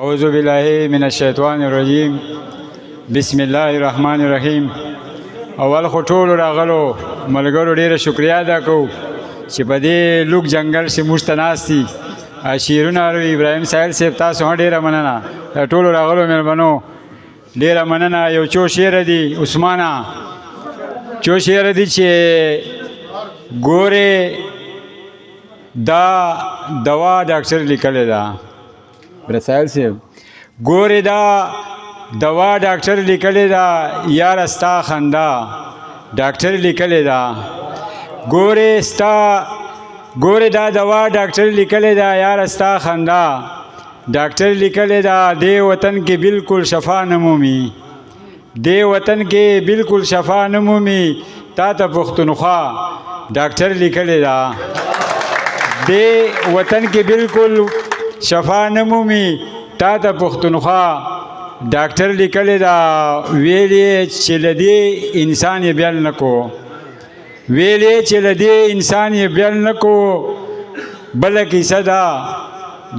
اعوذ بالله من الشیطان الرجیم، بسم الله الرحمن الرحیم. اول خو ټولو راغلو ملګرو ډیره شکریا ادا کوو چې په دې لوک جنگل کې موږ ته ناست دي، شعرونه اوري. ابراهیم ساحل صاحب، تاسو هم ډیره مننه. د ټولو راغلو مېلمنو ډیره مننه. یو څو شعر دي عثمانه، څو شعر دي چې ګوره دا دوا ډاکټر لیکلې ده. رسایل صاحب، ګورې دا دوا ډاکټر لیکلې ده، یاره ستا خندا ډاکټر لیکلې ده. ګورې ستا، ګورې دا دوا ډاکټر لیکلې ده، یاره ستا خندا ډاکټر لیکلې ده. دې وطن کې بالکل شفا نه مومي، دې وطن کې بالکل شفا نه مومي، تا ته پښتونخوا ډاکټر لیکلې ده. دې وطن کې بالکل شفا نه مومي، تا ته پښتونخوا ډاکټر لیکلې ده. ویلې چې له دې انسان یې بیل نه کو، ویلې چې له دې انسان یې بیل نه کو، بله کیسه ده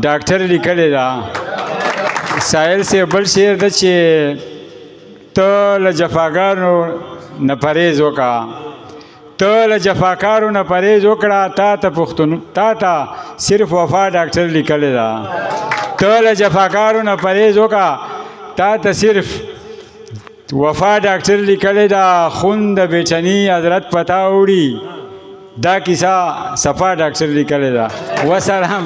ډاکټر لیکلې ده. ساحل صاحب، بل شعر ده چې ته له جفاګانو نه پرهېز وکړه، ته له جفاکارو نه پرهېز وکړه، تا ته پښتون، تا ته صرف وفا ډاکټر لیکلې ده. ته له جفاکارو نه پرهېز وکړه، تا ته صرف وفا ډاکټر لیکلې ده. خون د بیچني حضرت پتا وړي، دا کیسه صفا ډاکټر لیکلې ده. وسلام.